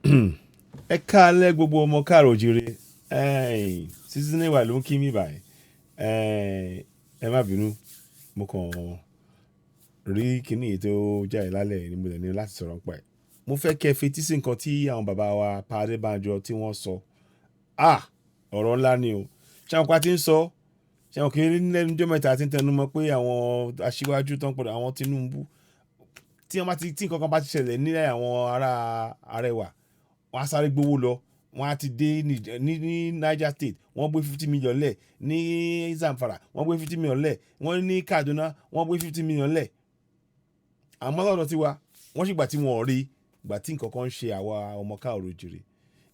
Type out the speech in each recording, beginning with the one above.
Ẹ káalẹ́ gbogbo ọmọ káàrọ̀ òjìrè. Season AY ló ń kí mi báyìí. Ẹ má bínú, mo kàn rí kíní yìí tó jáde lálẹ́ ni mo dẹ̀ ní láti sọ̀rọ̀ nípa ẹ̀. Mo fẹ́ kí ẹ fetí sí nǹkan tí àwọn bàbá wa Pa Adébánjọ tí wọ́n sọ. Ah! Ọ̀rọ̀ ńlá ni o. Ṣé àwọn kan ti ń sọ? Ṣé àwọn kí lẹ́nu ọjọ́ mẹ́ta tí ń tẹnu mọ́ pé àwọn aṣíwájú tó ń pọ̀ àwọn Tinubu tí wọ́n bá ti tí nǹkan kan bá ti ṣẹlẹ̀ nílẹ̀ àwọn ará Arẹwà, wọ́n á sáré gbówó lọ. Wọ́n á ti dé ní Niger State, wọ́n gbé 50 million lẹ̀. Ní Zamfara, wọ́n gbé 50 million lẹ̀. Wọ́n ní Kaduna, wọ́n gbé 50 million lẹ̀. Àmọ́ lọ́dọ̀ tiwa, wọ́n sì gbà tí wọ́n rí gbà tí nǹkan kan ń ṣe àwa ọmọ káàrọ̀ òjìrè.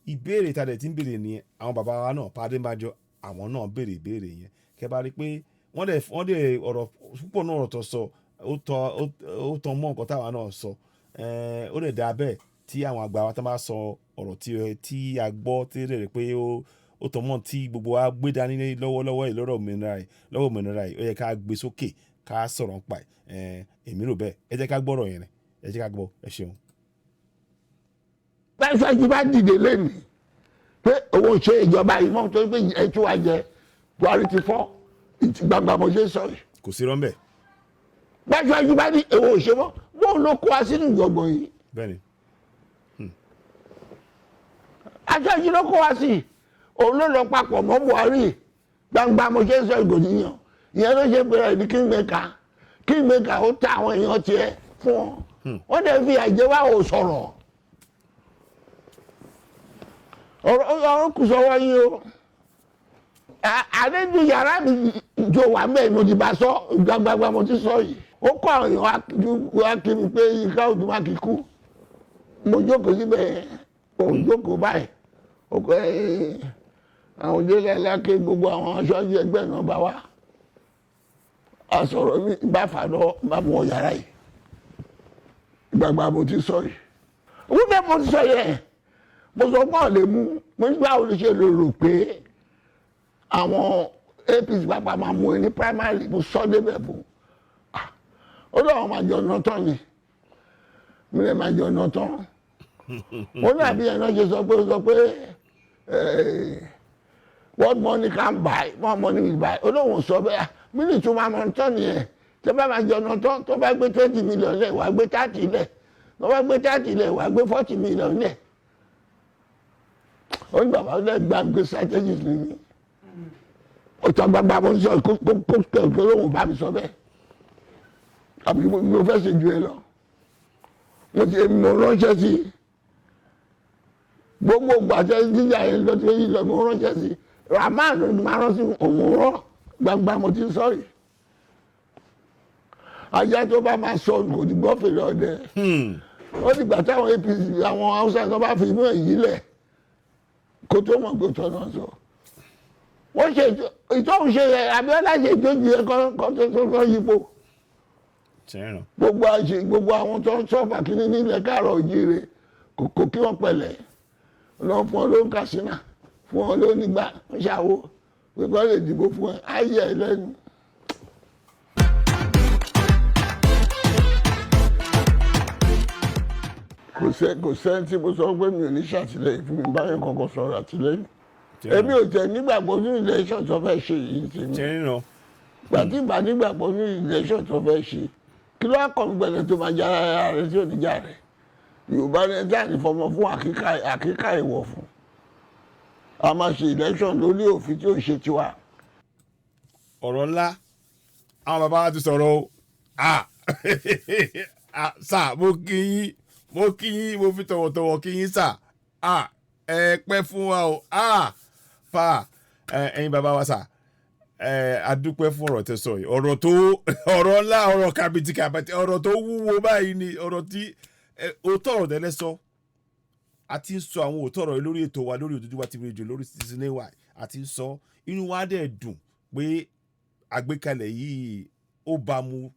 Ìbéèrè tá a dẹ̀ ti ń béèrè nìyẹn. Àwọn bàbá wa náà, Pa Adébánjọ, àwọn náà béèrè ìbéèrè yẹn. Kẹ́ bá rí pé wọ́n dẹ̀ ọ̀rọ̀ púpọ̀ náà, ọ̀rọ̀ tó sọ, ó tọ́ mọ́ nǹkan táwa náà sọ. Ó dẹ̀ dáa bẹ́ẹ̀ tí àwọn àgbà wa tó máa sọ ọ̀rọ̀ tí a gbọ́ tí ó dẹ̀ rí pé ó tọ́ mọ́ tí gbogbo wa gbé dání lọ́wọ́lọ́wọ́ yìí lọ́rọ̀ òmìnira yìí, lọ́wọ́ òmìnira yìí, ó yẹ ká gbé sókè, ká sọ̀rọ̀ nípa ẹ̀. Èmi rò bẹ́ẹ̀. Ẹ jẹ́ ká gbọ́rọ̀ yẹn, ẹ jẹ́ ká gbọ́. Ẹ ṣeun. Báṣáájú bá dìde lẹ́nìí pé òun ṣe ìjọba yìí mọ́ torí pé ẹ tú wa jẹ, Buhari ti fọ́ gbangba, mo ṣe sọ yìí. Kò sí rọ́ńbẹ́. Báṣáájú bá ní èwo ò ṣe mọ́, bóun ló kó wa sínú ìjọ̀gbọ̀n yìí. Bẹ́ẹ̀ni. Aṣáájú ló kó wa sí, òun ló lọ papọ̀ mọ́ Buhari. Gbangba mo ṣe sọ ìgòdìyàn ìyẹn ló ṣe pé ẹ̀ ní kingmaker, kingmaker. Ó ta àwọn èèyàn tiẹ̀ fún wọn, wọ́n dẹ̀ fi àjẹ wá, ò sọ̀rọ̀. Ọ̀rọ̀ kù sọ́wọ́ yín o. Àlejò yàrá mi jọ wà mẹ́rin, mo ti bá sọ gbangbangba, mo ti sọ yìí. Ó kọ́ àwọn èèyàn wá kí mi pé Yínká Odùmákì kú. Mo jókòó síbẹ̀, òun jókòó báyìí. Ó kọ́ àwọn délé aláké, gbogbo àwọn aṣáájú ẹgbẹ́ náà bá wá a sọ̀rọ̀. Mi bá fà lọ, bá mú ọ yàrá yìí, gbàgbà mo ti sọ yìí. Wípé mo ti sọ yẹn, mo sọ pé ọ̀ lè mú mo nígbà wo lè ṣe lè rò pé àwọn APC pàpà máa mú ẹ ní primary. Mo sọ débẹ̀ fún ó lọ́wọ́ máa jọ ọ̀nà tán ni, mi lè máa jọ ọ̀nà tán. Ó ní àbí ẹ̀ náà ṣe sọ pé, ó sọ pé what money can buy, what money will buy. Ó lóun sọ bẹ́ẹ̀. Mí ní ìtumọ̀ àmọ́ tán nìyẹn. Tó bá máa jọ ọ̀nà tán, tó bá gbé 20 million lẹ̀, wàá gbé 30 lẹ̀. Tó bá gbé 30 lẹ̀, wàá gbé 40 million lẹ̀. Ó ní bàbá lẹ́ gbàgbé strategist ni mí. Ó tọ́ gbàgbà mo ń sọ kó lóun bá mi sọ bẹ́ẹ̀, àbí mo fẹ́ ṣe ju ẹ lọ. Mo ti mo ránṣẹ́ sí gbogbo gbàtẹ́ jíjà yẹn lọ tí ó yí lọ, mo ránṣẹ́ sí Rahman ló máa rán sí òun rán. Gbangba mo ti sọ yìí. Ajá tó bá máa sọ kò ní gbọ́ fèrè ọdẹ. Ó dìgbà táwọn APC, àwọn Haúsá tó bá fi inú èyí lẹ̀ kó tó mọ̀ pé tọ́ náà sọ. Wọ́n ṣe ìtọ́hún ṣe Abíọ́lá ṣe ìtọ́jú yẹn kọ́ tó kọ́ yípo gbogbo àṣẹ gbogbo àwọn tó ń sọ́fà kínní nílẹ̀ káàrọ̀ òjíire kò kí wọ́n pẹ̀lẹ́ lọ fún ọ ló ń kàṣínà fún ọ ló nígbà ń ṣàwó pé kọ́ lè dìbò fún ẹ ayé ẹ lẹ́nu. Kò sẹ́ni tí mo sọ pé mi ò ní ṣàtìlẹ́yìn fún mi báyọ̀ kankan sọ̀rọ̀ àtìlẹ́yìn. Èmi ò tẹ̀ nígbàgbọ́ nínú election tó fẹ́ ṣe yìí tèmi. Gbàtí ìgbà nígbàgbọ́ nínú election tó fẹ́ ṣe, kí ló kọ́ mi gbẹ̀lẹ̀ tó máa jára rẹ̀ tí ò ní já rẹ̀? Yorùbá ní ẹja ní fọmọ fún àkíkà ìwọ̀ fún a máa ṣe election lórí òfin tí ò ṣe tiwa. Ọ̀rọ̀ ńlá, àwọn bàbá wa ti sọ̀rọ̀ o. Sà, mo kí yín, mo kí yín, mo fi tọ̀wọ̀tọ̀wọ̀ kí yín sà. Ẹ pẹ́ fún wa o. Pa ẹ̀yin bàbá wa sà, ẹ a dúpẹ́ fún ọ̀rọ̀ tẹ́ sọ yìí. Ọ̀rọ̀ tó ọ̀rọ̀ ńlá, ọ̀rọ̀ kàbìtì kàbìtì, ọ̀rọ̀ tó wúwo báyìí ni ọ̀rọ̀ tí òótọ́ ọ̀rọ̀ tẹ́lẹ̀ sọ. A ti ń sọ àwọn òótọ́ ọ̀rọ̀ yìí lórí ètò wa lórí Odùduwà TV Radio, lórí Citizen AY. A ti ń sọ, inú wa dẹ̀ dùn pé àgbékalẹ̀ yìí ó bá mu,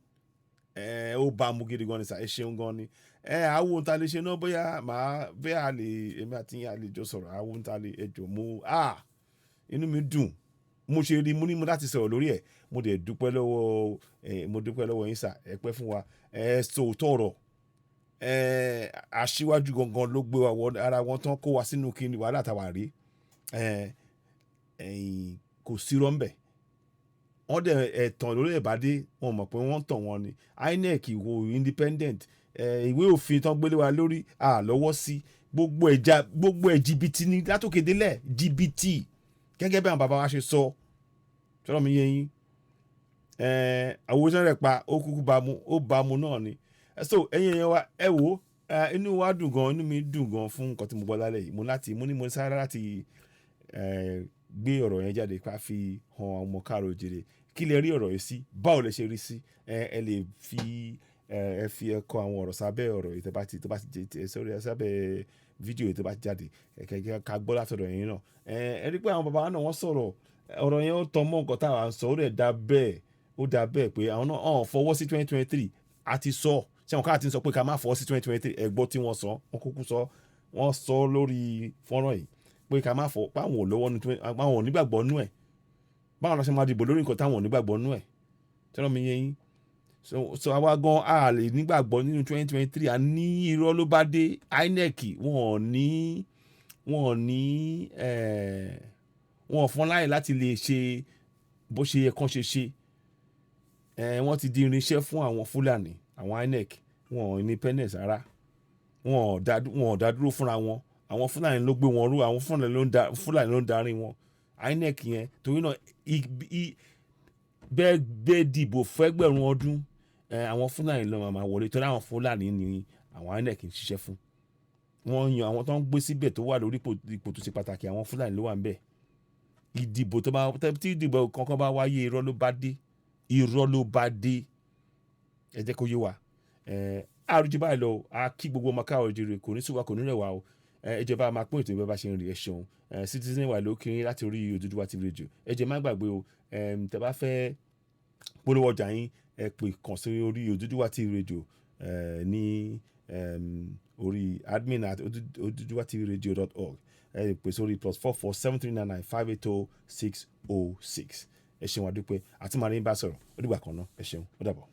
ó bá mu gidi gan ni sà. Ẹ ṣeun gan ni. Ẹ àwọn ohun tá a lè ṣe náà, bóyá màá bóyá a lè, èmi àti yín a lè jọ sọ̀rọ̀ àwọn ohun tá a lè ẹjọ́ mo. Inú mi dùn mo ṣe rí mo ní mo láti sọ̀rọ̀ lórí ẹ̀. Mo dẹ̀ dúpẹ́ lọ́wọ́ ẹ, mo dúpẹ́ lọ́wọ́ yín sà. Ẹ pẹ́ fún wa. Ẹ sọ òótọ́ ọ̀rọ̀. Aṣíwájú gangan ló gbé wa wọ ara wọn tán, kó wa sínú kíni wàhálà táwa rí. Kò sí rọ́ńbẹ̀, wọ́n dẹ̀ ẹ̀tàn lórí ìbádé, wọn mọ̀ pé wọ́n ń tàn wọ́n ni. INEC wo independent, ìwé òfin tán gbélé wa lórí à lọ́wọ́ sí gbogbo ẹja, gbogbo ẹ̀ jìbìtì ni látòkè délẹ̀, jìbìtì, gẹ́gẹ́ bí àwọn bàbá wa ṣe sọ. Sọ̀rọ̀ mi yé yín? Àwọn oṣù rẹ̀ pa ó kúkú bá mu, ó bá mu náà ni. So ẹ̀yin èèyàn wa, ẹ wò ó, inú wa dùn gan, inú mi dùn gan fún nǹkan tí mo gbọ́ lálẹ́ yìí. Mo láti mo ní mo sáré láti gbé ọ̀rọ̀ yẹn jáde ká fi hàn àwọn ọmọ káàró òjìrè. Kí lẹ rí ọ̀rọ̀ yìí sí? Báwo lẹ ṣe rí sí? Ẹ lè fi ẹ fi ẹ kọ àwọn ọ̀rọ̀ sábẹ́ ọ̀rọ̀ yìí tó bá ti jẹ sórí sábẹ́ fídíò yìí tó bá ti jáde, ẹ kẹ ká gbọ́ látọ̀dọ̀ yín náà. Ẹ rí pé àwọn bàbá wa náà, wọ́n sọ̀rọ̀, ọ̀rọ̀ yẹn ó tọ́ mọ́ nǹkan táwa ń sọ. Ó dẹ̀ dá bẹ́ẹ̀, ó dá bẹ́ẹ̀ pé àwọn náà ọ̀hún fọwọ́ sí 2023. Àti sọ ṣé àwọn káà ti ń sọ pé ká má fọwọ́ sí 2023. Ẹ gbọ́ tí wọ́n sọ, wọ́n kúkú sọ, wọ́n sọ lórí fọ́nrán yìí pé ká má fọ, páwọn ò lọ́wọ́ nínú, páwọn ò nígbàgbọ́ nú ẹ̀. Báwọn lọ ṣe máa dìbò lórí nǹkan táwọn ò nígbàgbọ́ nú ẹ̀? Tẹ́lọ̀ mi yé yín? So àwa gan a lè nígbàgbọ́ nínú 2023. A ní irọ́ ló bá dé. INEC, wọn ò ní wọn ò fọ́n láyè láti lè ṣe bó ṣe yẹ kán ṣe. Wọ́n ti di irinṣẹ́ fún àwọn Fúlàní. Àwọn INEC, wọn ò independence rárá, wọn ò dá dúró fúnra wọn. Àwọn Fúlàní ló gbé wọn ró, àwọn Fúlàní ló ń darí wọn, INEC yẹn. Torí náà, bẹ́ẹ̀ bẹ́ẹ̀ dìbò fẹ́gbẹ̀rún ọdún, àwọn Fúlàní ló máa wọlé, torí àwọn Fúlàní ni àwọn INEC ń ṣiṣẹ́ fún. Wọ́n yan àwọn tó ń gbé síbẹ̀ tó wà lórí ipò tó ṣe pàtàkì, àwọn Fúlàní ló wà ń bẹ̀. Ìdìbò tó bá tí ìdìbò kankan bá wáyé, irọ́ ló bá dé, irọ́ ló bá dé. Ẹ jẹ́ kó yé wa. Àrùjọ báyìí lọ, a kí gbogbo ọmọ káàrọ̀ òjìrè, kò ní sùn, kò ní rẹ̀ wá o. Ẹ jẹ́ bá a máa pín ètò ìbẹ́ bá ṣe ń rí. Ẹ ṣeun. Citizen wa ló kiri láti orí Odùduwà TV Radio. Ẹ jẹ́ má gbàgbé o, tẹ́ bá fẹ́ polówó ọjà yín, ẹ pè kàn sí orí Odùduwà TV Radio ní orí admin@oduduwatvradio.org. Ẹ lè pè sórí +44 7399 580606. Ẹ ṣeun, àdúpẹ́ àti màrí bá sọ̀rọ̀. Ó dìgbà kan náà, ẹ ṣeun, ó dàbọ̀.